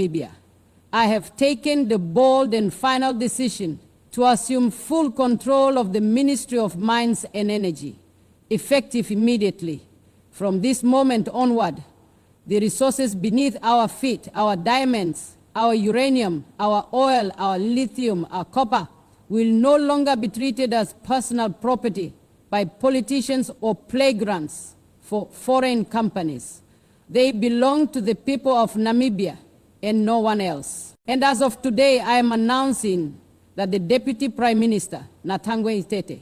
Namibia. I have taken the bold and final decision to assume full control of the Ministry of Mines and Energy, effective immediately. From this moment onward, the resources beneath our feet, our diamonds, our uranium, our oil, our lithium, our copper, will no longer be treated as personal property by politicians or playgrounds for foreign companies. They belong to the people of Namibia and no one else. And as of today, I am announcing that the Deputy Prime Minister, Natangwe Itete,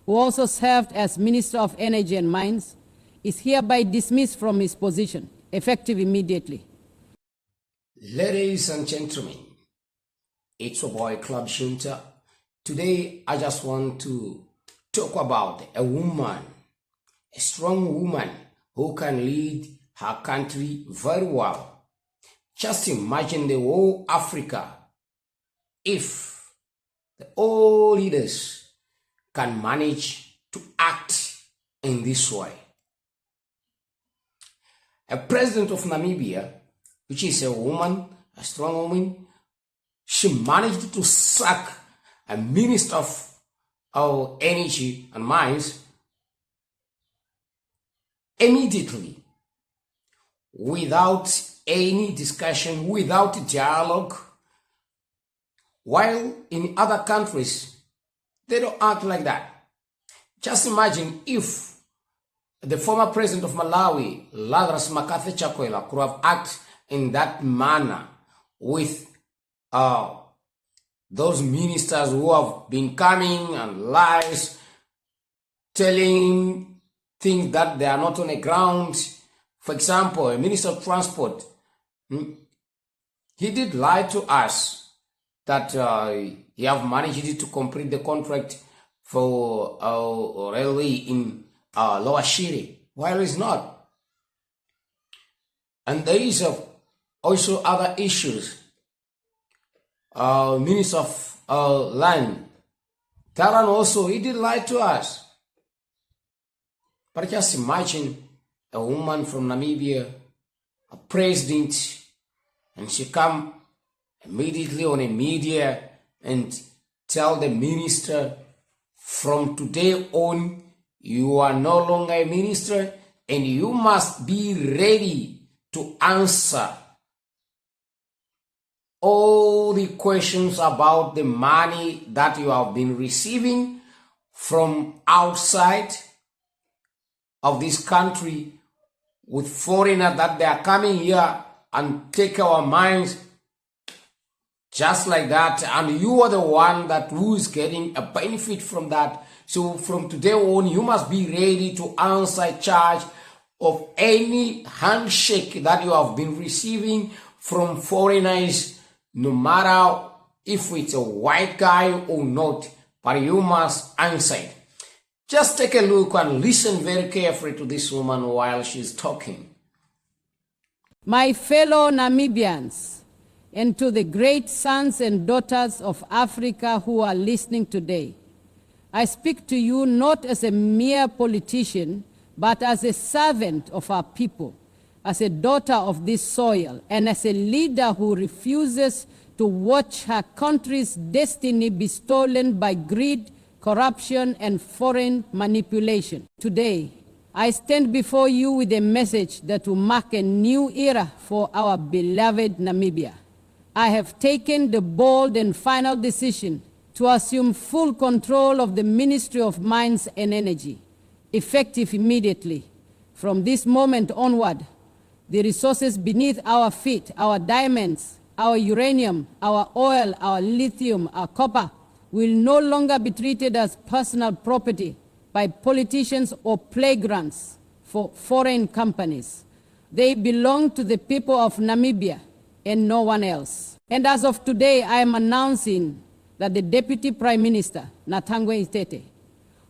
who also served as Minister of Energy and Mines, is hereby dismissed from his position, effective immediately. Ladies and gentlemen, it's your boy Club Shunta. Today, I just want to talk about a woman, a strong woman who can lead her country very well. Just imagine the whole Africa if the all leaders can manage to act in this way. A president of Namibia, which is a woman, a strong woman, she managed to sack a minister of energy and mines immediately, without any discussion, without dialogue, while in other countries, they don't act like that. Just imagine if the former president of Malawi, Lazarus Makathi Chakwera, could have acted in that manner with those ministers who have been coming and lies, telling things that they are not on the ground. For example, a minister of transport, he did lie to us that he have managed to complete the contract for railway in Lower Shire, while it's not. And there is also other issues. Minister of Land, Taran also, he did lie to us. But just imagine a woman from Namibia, a president, and she come immediately on a media and tell the minister, from today on, you are no longer a minister and you must be ready to answer all the questions about the money that you have been receiving from outside of this country, with foreigners that they are coming here and take our mines just like that, and you are the one that who is getting a benefit from that. So from today on, you must be ready to answer charge of any handshake that you have been receiving from foreigners, no matter if it's a white guy or not, but you must answer it. Just take a look and listen very carefully to this woman while she's talking. My fellow Namibians, and to the great sons and daughters of Africa who are listening today, I speak to you not as a mere politician, but as a servant of our people, as a daughter of this soil, and as a leader who refuses to watch her country's destiny be stolen by greed, corruption, and foreign manipulation. Today, I stand before you with a message that will mark a new era for our beloved Namibia. I have taken the bold and final decision to assume full control of the Ministry of Mines and Energy, effective immediately. From this moment onward, the resources beneath our feet, our diamonds, our uranium, our oil, our lithium, our copper, will no longer be treated as personal property by politicians or playgrounds for foreign companies. They belong to the people of Namibia and no one else. And as of today, I am announcing that the Deputy Prime Minister, Natangwe Itete,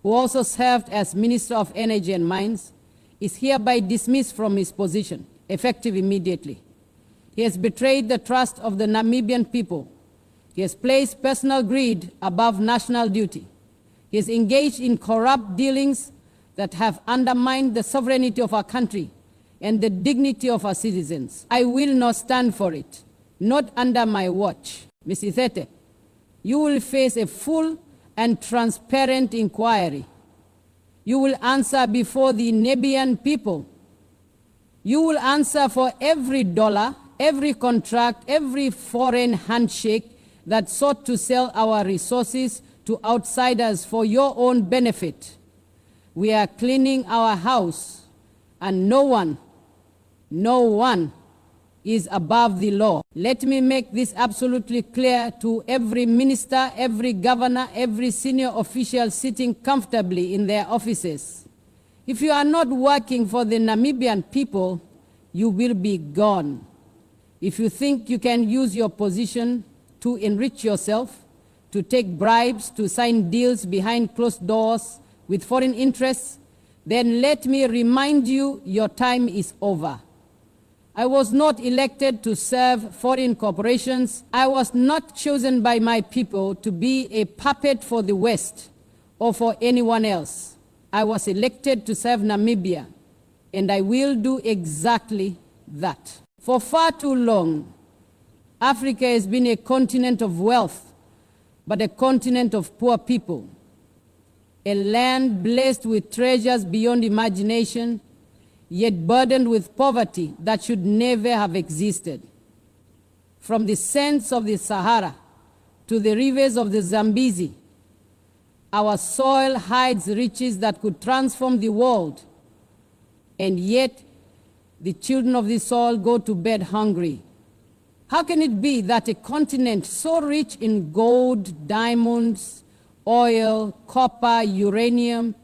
who also served as Minister of Energy and Mines, is hereby dismissed from his position, effective immediately. He has betrayed the trust of the Namibian people. He has placed personal greed above national duty. He has engaged in corrupt dealings that have undermined the sovereignty of our country and the dignity of our citizens. I will not stand for it. not under my watch. Ms. Ithete, you will face a full and transparent inquiry. You will answer before the Namibian people. You will answer for every dollar, every contract, every foreign handshake that sought to sell our resources to outsiders for your own benefit. We are cleaning our house, and no one is above the law. Let me make this absolutely clear to every minister, every governor, every senior official sitting comfortably in their offices. If you are not working for the Namibian people, you will be gone. If you think you can use your position to enrich yourself, to take bribes, to sign deals behind closed doors with foreign interests, then let me remind you your time is over. I was not elected to serve foreign corporations. I was not chosen by my people to be a puppet for the West or for anyone else. I was elected to serve Namibia, and I will do exactly that. For far too long, Africa has been a continent of wealth, but a continent of poor people. A land blessed with treasures beyond imagination, yet burdened with poverty that should never have existed. From the sands of the Sahara to the rivers of the Zambezi, our soil hides riches that could transform the world, and yet the children of the soil go to bed hungry. How can it be that a continent so rich in gold, diamonds, oil, copper, uranium,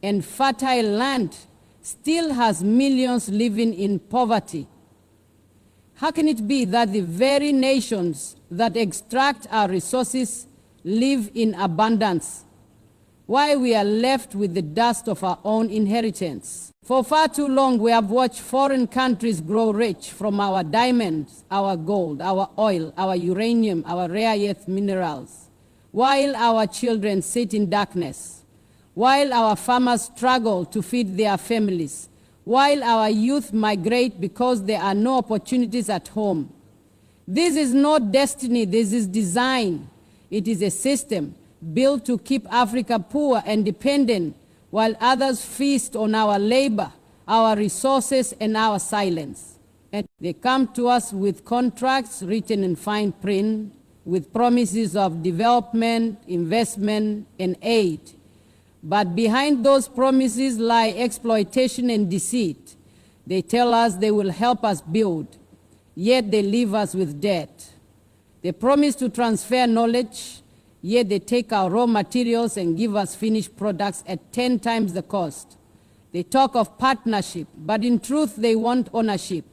and fertile land still has millions living in poverty? How can it be that the very nations that extract our resources live in abundance, while we are left with the dust of our own inheritance? For far too long, we have watched foreign countries grow rich from our diamonds, our gold, our oil, our uranium, our rare earth minerals, while our children sit in darkness, while our farmers struggle to feed their families, while our youth migrate because there are no opportunities at home. This is not destiny, this is design. It is a system built to keep Africa poor and dependent, while others feast on our labor, our resources, and our silence. And they come to us with contracts written in fine print, with promises of development, investment, and aid. But behind those promises lie exploitation and deceit. They tell us they will help us build, yet they leave us with debt. They promise to transfer knowledge, yet they take our raw materials and give us finished products at 10 times the cost. They talk of partnership, but in truth they want ownership.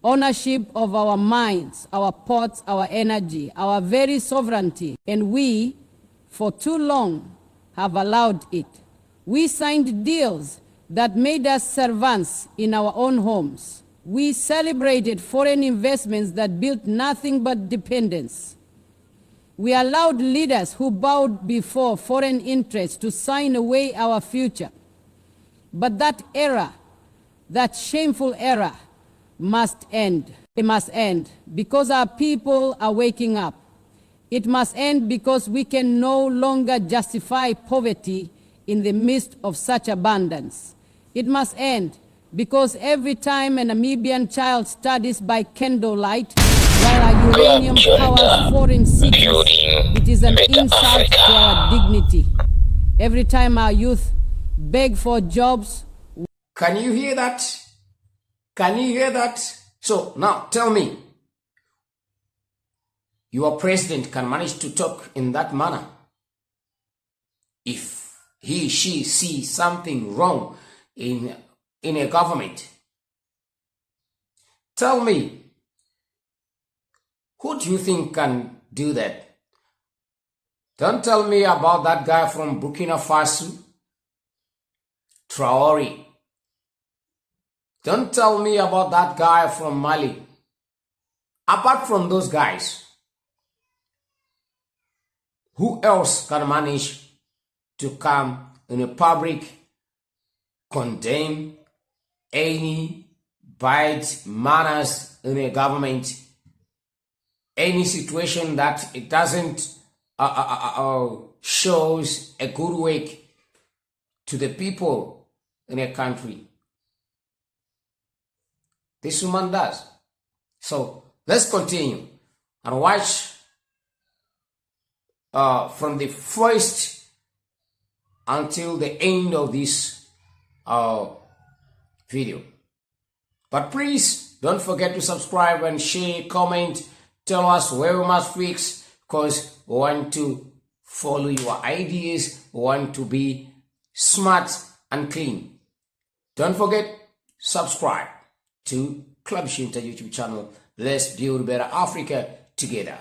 Ownership of our mines, our ports, our energy, our very sovereignty. And we, for too long, have allowed it. We signed deals that made us servants in our own homes. We celebrated foreign investments that built nothing but dependence. We allowed leaders who bowed before foreign interests to sign away our future. But that era, that shameful era, must end. It must end because our people are waking up. It must end because we can no longer justify poverty in the midst of such abundance. It must end because every time a Namibian child studies by candlelight, while our uranium powers foreign cities, it is an insult to our dignity. Every time our youth beg for jobs. Can you hear that? Can you hear that? So now tell me, your president can manage to talk in that manner if he, she sees something wrong in a government. Tell me, who do you think can do that? Don't tell me about that guy from Burkina Faso, Traore. Don't tell me about that guy from Mali. Apart from those guys, who else can manage to come in a public, condemn any bad manners in a government any situation that it doesn't shows a good work to the people in a country. This woman does. So let's continue and watch from the first until the end of this video. But please don't forget to subscribe and share, comment, tell us where we must fix, because we want to follow your ideas, we want to be smart and clean. Don't forget, subscribe to Club Shinta YouTube channel. Let's build better Africa together.